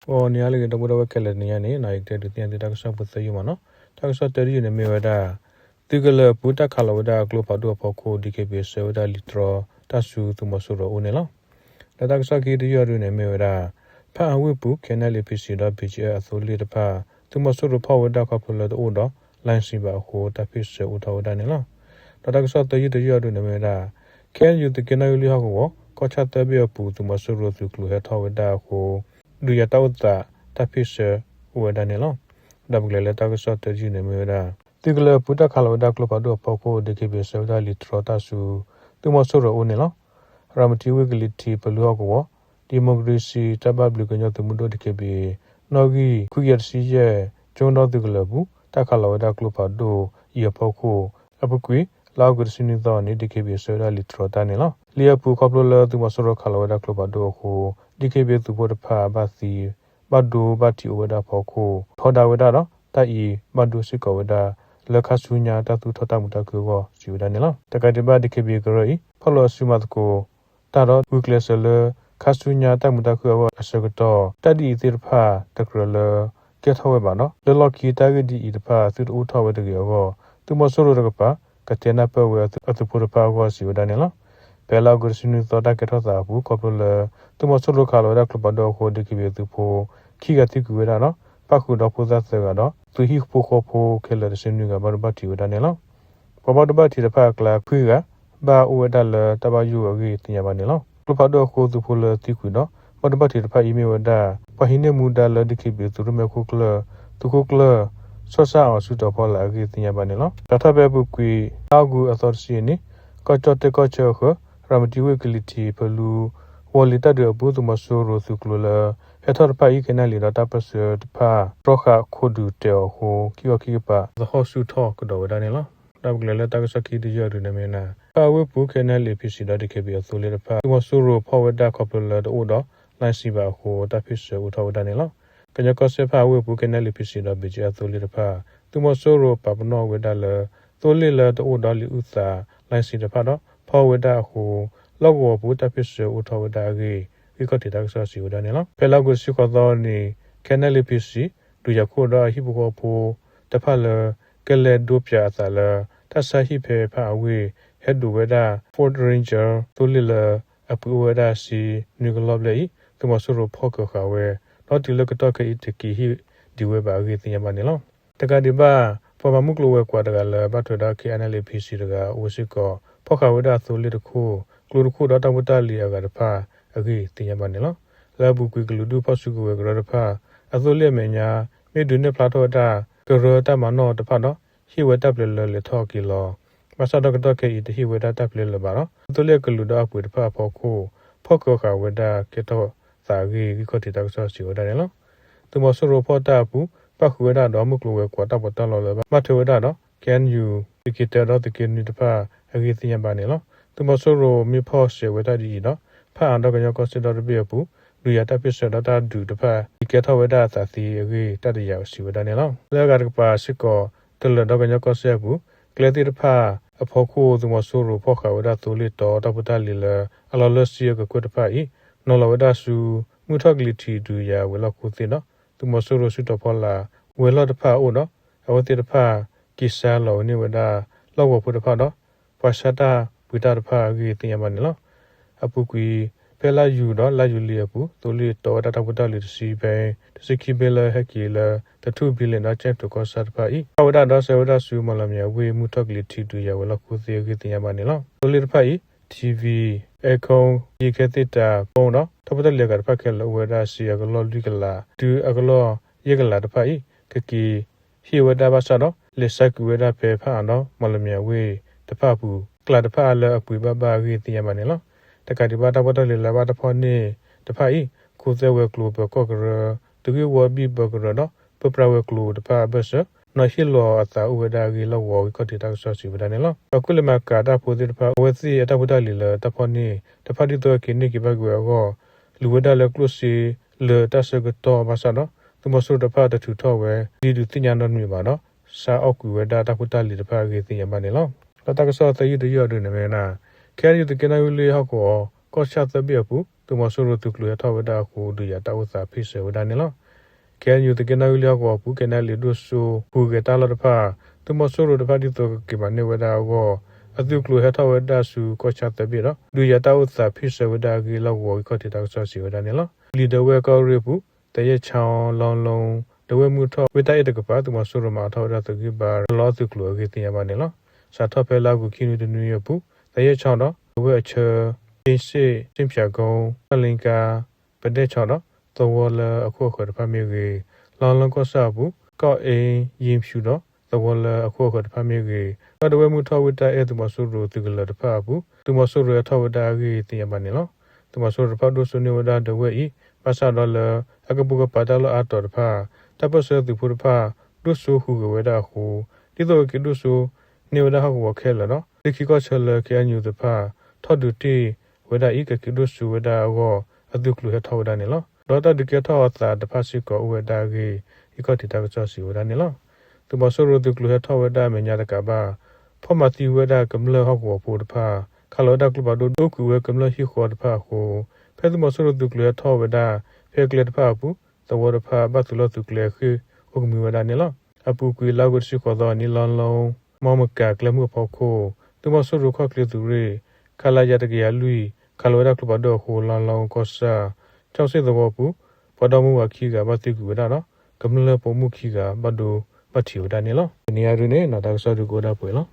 ဂီၤနံၤဟါလၢအဂ့ၤ ဒီပုၢ်ဒီဝဲၢ်ခဲလၢာ် တနံၤအံၤန့ၣ် ယကတဲဒုးသ့ၣ်ညါသုတၢ်ကစီၣ်ဖိသၢယုၢ်မးနီၤ. တၢ်ကစီၣ်တၢယုၢ်န့ၣ်မ့ၢ်ဝဲဒၣ် သုးကလၢၤအပူၤတၢ်ခးလီၤဝဲဒၣ်ကျိဖးဒိၣ်အဖီခိၣ် ဒံးခ့ဘ့ၣ်ဆှၢဝဲဒၣ်လံာ်တြီတၢ်ဆူသုးမီၤစိရိၤအအိၣ်န့ၣ်လီၤ. ဒီးတၢ်ကစီၣ်ခံတယုၢ်အံၤဒုန့ၣ်မ့ၢ်ဝဲဒၣ် ဖၣ်အဝ့ၢ်ပူၤ ခဲနၣ်လံၣ်ဖံးစံးဒီး ဘံၣ်ကၠံအၢ အသိလ့ၣ်တဖၣ် သုးမီၤစိရိၤဖီၣ်ဝဲဒၣ်ခီဖျိလၢတအိၣ်ဒီး လိုင်စံးဘၣ်အဃိ တၢ်ဖ့ၣ်ဆၢအိၣ်ထီၣ်ဝဲဒၣ်န့ၣ်လီၤ. ဒီးတၢ်ကစီၣ်သၢယုၢ်တယုၢ်အံၤဒုန့ၣ်မ့ၢ်ဝဲဒၣ် ခဲအံၤယူၤ သုးက့နီၣ်ဂံၢ်လွံၢ်ဟီၣ်ကဝီၤ ကီၢ်ဆၣ်သၢဘ့ၣ်အပူၤ သုးမီၤစိရိၤသုးကျိၤဟဲထီၣ်ဝဲဒၣ်အဃိ ဒုးယၤတၢ်အိၣ်သးတၢ်ဖ့ၣ်ဆၢအိၣ်ဝဲဒၣ်န့ၣ်လီၤ. ဒီးပကလဲၤလၢတၢ်ကစီၣ်တယုၢ်န့ၣ်မ့ၢ်ဝဲဒၣ် သုးကလၢၤအပူၤတၢ်ခးလီၤဝဲဒၣ်ကျိဖးဒိၣ်အဖီခိၣ် ဒံးခ့ဘ့ၣ်ဆှၢဝဲဒၣ်လံာ်တြီတၢ်ဆူ သုးမီၤစိရိၤအအိၣ်န့ၣ်လီၤ. ရၤမတံဝ့ၢ်ကလံၤထံး ဖလူဟီၣ်ကဝီၤ ဒံၣ်မိၣ်ကရ့စံၣ် တၢ်ဘၣ်ဘျုးကညီသုးမုၢ်ဒိၣ် ဒံးခ့ဘ့ၣ် နီၣ်ဂံၢ်ခွံကယၤတဆံယဲၢ် ကၠိဒီသုးကလၢၤအပူၤ တၢ်ခးလီၤဝဲဒၣ်ကျိဖးဒိၣ်အံၤအဖီခိၣ် အပူၤကွံာ် လါအီကူးတဆံနွံသီန့ၣ် ဒံးခ့ဘ့ၣ်ဆှၢဝဲဒၣ်လံာ်တြီတၢ်န့ၣ်လီၤ. လံာ်အပူၤခီဖျိလၢသုးမီၤစိရိၤခးလီၤဝဲဒၣ်ကျိဖးဒိၣ်အဃိ ဒံးခ့ဘ့ၣ်သုးဖိတဖၣ် ဘၣ်သံ ဘၣ်ဒိဘၣ်ထံးအိၣ်ဝဲဒၣ်အဖီခိၣ် ထီဒါဝဲဒၣ်ဒီး တၢ်အံၤဘၣ်ဒိစ့ၢ်ကီးဝဲဒၣ် လၢခါဆူညါတၢ်သူၣ်ထီၣ်တၢ်မုာ်တၢ်ခုၣ်အဂီၢ် စံးဝဲဒၣ်န့ၣ်လီၤ. တကးဒံးဘၣ် ဒံးခ့ဘ့ၣ်ကရၢအံၤ ဖီၣ်လိာ်အစုမၤသကိး တၢ်ဒီး ဂုာ်ကျဲးစၢးလၢ ခါဆူညါတၢ်မုာ်တၢ်ခုၣ်အဂီၢ်အဆၢကတီၢ် တၢ်ဒ်အံၤသ့ၣ်တဖၣ်တကြၢးလၢ ကဲထီၣ်ဝဲဘၣ်ဒီး လၢလီၢ်ခံတၢ်ဂ့ၢ်ဒ်အံၤတဖၣ် သုတအိၣ်ထီၣ်ဝဲတဂ့ၤအဂီၢ် သုးမီၤစိရိၤတကပၤ ကတဲနၢ်ပၢၢ်ဝဲအသုးဖိတဖၣ်အဂီၢ် စံးဝဲဒၣ်န့ၣ်လီၤ. ဖဲလါအီကူးတဆံနွံသီတၢ်ကဲထီၣ်သးအပူၤ ခီဖျိလၢ သုးမီၤစိရိၤခးလီၤဝဲဒၣ်ကျိဖးဒိၣ်အဃိ ဒံးခ့ဘ့ၣ်သုးဖိ ခံဂၤသံကွံာ်ဝဲဒၣ်ဒီး ပၣ်ဃုာ်ဒီဖိသၣ်သၢဂၤဒီး သုးဟံၣ်ဖိဃီဖိခဲလၢာ်တဆံနွံဂၤ ဘၣ်ဒိဘၣ်ထံးဝဲဒၣ်န့ၣ်လီၤ. ပှၤဘၣ်ဒိဘၣ်ထံးတဖၣ်အကျါ ခွံဂၤ ဘၣ်အိၣ်ဝဲဒၣ်လၢတၢ်ဘၣ်ယိၣ်အဂ့ၢ်သ့ၣ်ညါဘၣ်န့ၣ်လီၤ. ကျိဖးဒိၣ်အဃိ သုးဖိလၢသံကွံာ်ဒီး ဘၣ်ဒိဘၣ်ထံးတဖၣ်အံၤမ့ၢ်ဝဲဒၣ် ပှၤဟံးန့ၢ်မူဒါလၢ ဒံးခ့ဘ့ၣ်သုးရိၣ်မဲခိၣ်ကျၢၢ် သုးခိၣ်ကျၢၢ် စီၤစၣ်အီၤစုတီၤဖီလာ်အဂ့ၢ်သ့ၣ်ညါဘၣ်န့ၣ်လီၤ. စးထီၣ်ဖဲအပူၤကွံာ် လါအီကူးအသီတဆံအနံၤ ကီၢ်ကၠီၣ်တဲၣ်ကီၢ်ဆၢအဃၢၤ ရၤမတံဝ့ၢ်ကလံၤထံး ဖလူဝီၤလံၤတၢ်ဒုးအပူၤ သုးမီၤစိရိၤသုးကျိၤလၢ ဟဲထီၣ်တဖၣ်အံၤ ခဲနၣ်လံၣ်ဒီးတၢ်ပၢၢ်ဆၢတဖၣ် တြီဃာ်ခိးဒုးတဲာ်အီၤအဃိ ခံခီခံကပၤ သဟီၣ်ဆူၣ်ထီၣ်ကဒီးဝဲဒၣ်န့ၣ်လီၤ. ဒီးပကလဲၤလၢတၢ်ကစီၣ်ခံတယုၢ်အံၤဒုန့ၣ်မ့ၢ်ဝဲဒၣ် ဖၣ်အဝ့ၢ်ပူၤ ခဲနၣ်လံၣ်ဖံးစံး ဒီးဒံးခ့ဘ့ၣ်အသိလ့ၣ်တဖၣ် သုးမီၤစိရိၤဖီၣ်ဝဲဒၣ်ခီဖျိလၢတအိၣ်ဒီး လိုင်စံးဘၣ်အဃိ တၢ်ဖ့ၣ်ဆၢအိၣ်ထီၣ်ဝဲဒၣ်န့ၣ်လီၤ. ကညီကီၢ်စဲၣ်ဖၣ်အဝ့ၢ်ပူၤ ခဲနၣ်လံၣ်ဖံးစံးဒီး ဘံၣ်ကၠံအၢ အသိလ့ၣ်တဖၣ် သုးမီၤစိရိၤပာ်ပနီၣ်ဝဲဒၣ်လၢ သိလ့ၣ်လၢတအိၣ်ဒီးလံာ်အုၣ်သး လိုင်စံးတဖၣ်ဒီး ဖီၣ်ဝဲဒၣ်အဃိ လီၢ်ကဝီၤပူၤတၢ်ဖ့ၣ်ဆၢအိၣ်ထီၣ်ဝဲဒၣ်အဂ့ၢ် ဂံၢ်ခီၣ်ထံးတၢ်ကစီၣ်စံးဝဲဒၣ်န့ၣ်လီၤ. ဖဲလါအီကူးတဆံဃိးသီန့ၣ် ခဲနၣ်လံၣ်ဖံးစံး ဒုးယၤခိၣ်ဒီးအဟံၣ်ဖိဃီဖိတဖၣ်လၢ ကလဲၤဒိပၠးအသးလၢ တၢ်ဆါဟံၣ်ဖဲဖၣ်အဝ့ၢ် ဟဲဒိးဝဲဒၣ် Fort Ranger သိလ့ၣ်လၢအပှ့ၤအိၣ်ဝဲဒၣ်ဆံနွံကလီၢ်ဘျဲၣ်အံၤ သုးမီၤစိရိၤဖီၣ်ကၢၤဃာ်ဝဲ ဒီးတုၤလၢကတီၢ်ခဲအံၤတက့ၤဟ့ၣ်ဒံးဝဲဘၣ်အဂ့ၢ်သ့ၣ်ညါဘၣ်န့ၣ်လီၤ. တကးဒံးဘၣ် ပှၤဘၣ်မုၢ်ကျိၤဝဲၤကွာ်တဂၤလၢဘၣ်ထွဲဒီး ခဲနၣ်လံၣ်ဖံးစံးတဂၤအိၣ်စ့ၢ်ကီး ဖီၣ်ဃာ်ဝဲဒၣ်သိလ့ၣ်တခိၣ် ကျိတခိၣ်ဒီးတၢ်ဖိတၢ်လံၤအဂၤတဖၣ်အဂ့ၢ်သ့ၣ်ညါဘၣ်န့ၣ်လီၤ. လၢအပူၤကွံာ်ကလုာ်ဒူၣ်ဖီၣ်စုကဝဲၤကရၢတဖၣ် အသိလ့ၣ်အမဲာ်ညါ မ့ၢ်ဒုးနဲၣ်ဖျါထီၣ်ဝဲဒၣ် ကရၢတၢ်မၤနီၣ်တဖၣ်ဒီး ဟ့ၣ်ဝဲတၢ်ပျဲလၢလဲၤထီၣ်က့ၤလီၤ. ဘၣ်ဆၣ်ဒီးကတီၢ်ခဲအံၤတဟ့ၣ်ဝဲဒၣ်တၢ်ပျဲလၢၤဘၣ်ဒီး အသိလ့ၣ်အကလုာ်ဒီးအပှ့ၤတဖၣ်အဖီခိၣ် ဖီၣ်ကၢၤဃာ်ဝဲဒၣ်ကဲထီၣ်သးအဂ့ၢ် ဂံၢ်ခီၣ်ထံးတၢ်ကစီၣ်စံးဝဲဒၣ်န့ၣ်လီၤ. သုးမီၤစိရိၤဖီၣ်တၢ်အပူၤ ပၣ်ဃုာ်ဝဲဒၣ်ဒီးမုၢ်ကျိၤဝဲၤကွာ်တၢ်ပီးတၢ်လီလၢ ဘၣ်ထွဲဝဲဒၣ်ဒီး KNU သုးက့တၢဒီးသုးက့နွံတဖၣ်အဂ့ၢ်သ့ၣ်ညါဘၣ်န့ၣ်လီၤ. သုးမီၤစိရိၤမ့ၢ်ဖီၣ်ဆှဲးဝဲတၢ်ဒ်အံၤဒီး ဖၣ်အၣ်ဒီးကညီကီၢ်စဲၣ်ဒီတဘ့ၣ်အပူၤ ဒုးယၤတၢ်ဖ့ၣ်ဆၢဒီးတၢ်ဒုးတဖၣ် ကကဲထီၣ်ဝဲဒၣ်အသးသ့အဂ့ၢ် တၢ်တယာ်စံးဝဲဒၣ်န့ၣ်လီၤ. လၢအဂၤတကပၤစ့ၢ်ကီး ကလၢၤဒီးကညီကီၢ်စဲၣ်အပူၤ ကျဲသ့ၣ်တဖၣ်အဖီခိၣ် သုးမီၤစိရိၤဖီၣ်ဃာ်ဝဲဒၣ်သိလ့ၣ်တီတၢ်ဖိတၢ်လံၤလၢ အလီၢ်လၢစံအကကွဲၢ်တဖၣ်အံၤ နီၤလီၤဝဲဒၣ်ဆူ မုၢ်ထီၣ်ကလံၤထံးဒုးယၤဝဲၤလီၢ်ခိၣ်သ့ၣ်ဒီး သုးမီၤစိရိၤစုတီၤဖီလာ်ဝဲၤလီၢ်တဖၣ်အအိၣ်ဒီး အဝဲသ့ၣ်တဖၣ် က့ၤစါလီၤဝဲန့ၢ်ဝဲဒၣ် လီၢ်ကဝီၤဖိတဖၣ်ဒီး ပှၤဆါတၢ်ပှ့ၤတၢ်တဖၣ်အဂ့ၢ်သ့ၣ်ညါဘၣ်န့ၣ်လီၤ. အပူၤကွံာ် ဖဲလါယူၤဒီးလါယူၤလံအပူၤ သိလ့ၣ်တီဝဲဒၣ်တၢ်ဖိတၢ်လံၤတဆံဖဲ တဆံခံဘ့ၣ်လၢဟဲက့ၤလၢ တထူၣ်ဘံလ့ၣ်ဒီး ကၠဲၣ်တိၤကီၢ်ဆၣ်တဖၣ်အံၤ ဖီၣ်ဝဲဒၣ်ဒီးစဲးဝဲဒၣ်ဆူ မီၢ်လမၠဲၤဝ့ၢ် မုၢ်ထီၣ်ကလံၤထံးဒုးယၤဝဲၤလီၢ်ခိၣ်သ့ၣ်အဂ့ၢ်သ့ၣ်ညါဘၣ်န့ၣ်လီၤ. သိလ့ၣ်တဖၣ်အံၤ TV, aircon, ယံၤခဲသ့ၣ်တၢ် phone ဒီး တၢ်ဖိတၢ်လံၤအဂၤတဖၣ်ခဲလၢာ်အိၣ်ဝဲဒၣ်စ့အကလီၢ်လွံၢ်ကလး တုၤအကလီၢ်ယဲၢ်ကလးတဖၣ်အံၤ ကက့ၤဟ့ၣ်ဝဲဒၣ်ဘၣ်ဆၣ်ဒီး လဲၤဆါကွံာ်ဝဲဒၣ်ဖဲဖၣ်အၣ်ဒီး မီၢ်လမၠဲၤဝ့ၢ်တဖၣ်အပူၤ ကျးတဖၣ်လၢအပှ့ၤဘၣ်ဘၣ်အဂ့ၢ်သ့ၣ်ညါဘၣ်န့ၣ်လီၤ. တကးဒံးဘၣ် တၢ်ဖိတၢ်လံၤလၢအဘၣ်တၢ်ဖီၣ်န့ၢ်တဖၣ်အံၤ ခိးသဲဝဲၤကျိၤပၢၤကီၢ်ကရၢ တဂ့ၢ်ဝီဘံၣ်ဘၢကရၢဒီး ပၢပြးဝဲၤကျိၤတဖၣ်အဘၢၣ်စၢၤ နီၤဟ့ၣ်လီၤအသးအိၣ်ဝဲဒၣ်အဂ့ၢ် လီၢ်ကဝီၤဂံၢ်ခီၣ်ထံးတၢ်ကစီၣ်စံးဝဲဒၣ်န့ၣ်လီၤ. ပှၤကူၣ်လဲၤမၤကၤတၢ်ဖိသ့ၣ်တဖၣ် အဝဲသ့ၣ်အတၢ်ဖိတၢ်လံၤလၢတၢ်ဖီၣ်န့ၢ်တဖၣ် ဒ်သိးက့ၤန့ၢ်က့ၤဘၣ်က့ၤဝဲအဂီၢ် လူၤဝဲဒၣ်လၢကျိၣ်စ့လၢတၢ်ဆၢကတီၢ်ဘၣ်ဆၣ်ဒီး သုးမီၤစိရိၤတဖၣ်တထုးထီၣ်ဝဲ ဒ်ဒုးသ့ၣ်ညါနီတမံၤဘၣ်ဒီး စးအီၣ်ကွံာ်ဝဲဒၣ်တၢ်ဖိတၢ်လံၤတဖၣ်အဂ့ၢ်သ့ၣ်ညါဘၣ်န့ၣ်လီၤ. ဒီးတၢ်ကစီၣ်သၢယုၢ်တယုၢ်အံၤဒုန့ၣ်မ့ၢ်ဝဲဒၣ် ခဲအံၤယူၤ သုးက့နီၣ်ဂံၢ်လွံၢ်ဟီၣ်ကဝီၤ ကီၢ်ဆၣ်သၢဘ့ၣ်အပူၤ သုးမီၤစိရိၤသုးကျိၤဟဲထီၣ်ဝဲဒၣ်အဃိ ဒုးယၤတၢ်အိၣ်သးဖ့ၣ်ဆၢဝဲဒၣ်န့ၣ်လီၤ. ခဲအံၤ သုးက့နၣ်ရံၣ်လံဟီၣ်ကဝီၤအပူၤ ကဲနဲလံ ဒိၣ်စိဟူးဂဲၤတၢ်လီၢ်တဖၣ် သုးမီၤစိရိၤတဖၣ်ဒ်သိးကက့ၤမၤန့ၢ်ဝဲဒၣ်အဂီၢ် အသုးကျိၤဟဲထီၣ်ဝဲဒၣ်ဆူကီၢ်ဆၣ်သၢဘ့ၣ်ဒီး ဒုးယၤတၢ်အိၣ်သးဖ့ၣ်ဆၢဝဲဒၣ်အဂ့ၢ် လီၢ်ကဝီၤဂံၢ်ခီၣ်ထံးတၢ်ကစီၣ်စံးဝဲဒၣ်န့ၣ်လီၤ. ပျံၤဒဝဲၢ်ကီၢ်ရ့ၣ်အပူၤ သယဲၣ်ခၠီ လီလိ ဒဝဲၢ်မုၢ်ထီၣ် ဝ့ၢ်တၢ်အဲၣ်တကပၤ သုးမီၤစိရိၤမၤအါထီၣ်ဝဲဒၣ်သုးဂံၢ်ဘါ လီသုးကျိၤအဂ့ၢ်သ့ၣ်ညါဘၣ်န့ၣ်လီၤ. စးထီၣ်ဖဲလါအီကူးခံနွံတနွံအပူၤ သယဲၣ်ခၠီဒီး ဒဝဲၢ်အဆၢ က့စ့ၣ် စ့ၣ်ဖၠးကိ ကၠီၣ်လ့ကါ ပဒဲၣ်ခၠီဒီး သဝီလၢအခိၣ်အဃၢၤတဖၣ်မ့ၢ်ဂ့ၤ, လီလိကီၢ်ဆၣ်အပူၤ ကီၣ်အ့ ယ့ဖၠူဒီး သဝီလၢအခိၣ်အဃၢၤတဖၣ်မ့ၢ်ဂ့ၤ, ဒီးဒဝဲၢ်မုၢ်ထီၣ်ဝ့ၢ်တၢ်အဲၣ်သုးမီၤစိရိၤသုးကလၢၤတဖၣ်အပူၤ သုးမီၤစိရိၤဟဲထီၣ်ဝဲဒၣ်အဂ့ၢ်သ့ၣ်ညါဘၣ်န့ၣ်လီၤ. သုးမီၤစိရိၤတဖၣ်ဒိၣ်စိန့ၢ်ဝဲဒၣ်ဒဝဲၢ်အံၤ ဘၣ်ဆၣ်ဒီးလၢ အကပိာ်ကပၤတၢ်လီၢ်အါတီၤတဖၣ် တၢ်ပၢၢ်ဆၢသုးဖိတဖၣ် ဒိၣ်စိဟူးဂဲၤဝဲဒၣ်အဃိ ဒ်သိးကက့ၤဒိၣ်စိန့ၢ်ဝဲဒၣ်ဟီၣ်ကဝီၤခဲလၢာ်ဒီး လၢခံကီၢ်ဆၢလၢ ခ့အၣ်ယူၣ် သ့ၣ်တဖၣ် ထီၣ်ဒုးတ့ၢ်ဝဲဒၣ်အံၤ ကက့ၤဒိၣ်စိဝဲဒၣ်အဂီၢ် အသုးကျိၤဟဲထီၣ်ဝဲဒၣ်န့ၣ်လီၤ. ဒီးတၢ်ဒုးကဲထီၣ်အသးတဖၣ်စ့ၢ်ကီးအိၣ်ဝဲဒၣ်အဂ့ၢ် ဂံၢ်ခီၣ်ထံးတၢ်ကစီၣ်စံးဝဲဒၣ်န့ၣ်လီၤ. သုးမီၤစိရိၤသုးကျိၤဟဲထီၣ်ဝဲဒၣ်အမဲာ်ညါတကးဘၣ် ဖီၣ်မၤသံဝဲဒၣ်ကမျၢၢ်ဟီၣ်ကဝီၤဖိတဖၣ် ခးလီၤဝဲဒၣ်ကျိဖးဒိၣ် ဒိၣ်ကွံာ်ဝဲကမျၢၢ်ဟံၣ်ဃီတဖၣ်အဃိ ဖဲသုးမီၤစိရိၤသုးကျိၤဟဲထီၣ်ဝဲဒၣ် ဖဲကျဲတဖၣ်အပူၤ သဝီတဖၣ်ဘၣ်သုးလီၢ်သုးကျဲအဃ့ၢ်အိၣ်ကမှံဝဲဒၣ်န့ၣ်လီၤ. အပူၤကွံာ်လါအီကူးတဆံဃိးသီအနံၤ လီလိ မီမကၤကျဲမုၢ်အဖီခိၣ် သုးမီၤစိရိၤခီၣ်ချ့သုးရ့ၣ် ခလရ တကယၤလွံၢ် ခးလီၤဝဲဒၣ်ကျိဖးဒိၣ်အဃိ လီလိကီၢ်ဆၣ် ကၠီစ့ၣ်သဝီပူၤ ပှၤဒီမါဝၤခံဂၤဘၣ်သံကွံာ်ဝဲဒၣ်ဒီး ကမျၢၢ်ပိာ်မုၣ်ခံဂၤဘၣ်ဒိဘၣ်ထံးဝဲဒၣ်န့ၣ်လီၤ. တနံၤအံၤဒုန့ၣ် တၢ်ကစီၣ်ဒုးကအိၣ်ဒၣ်ပှဲၤလီၤ.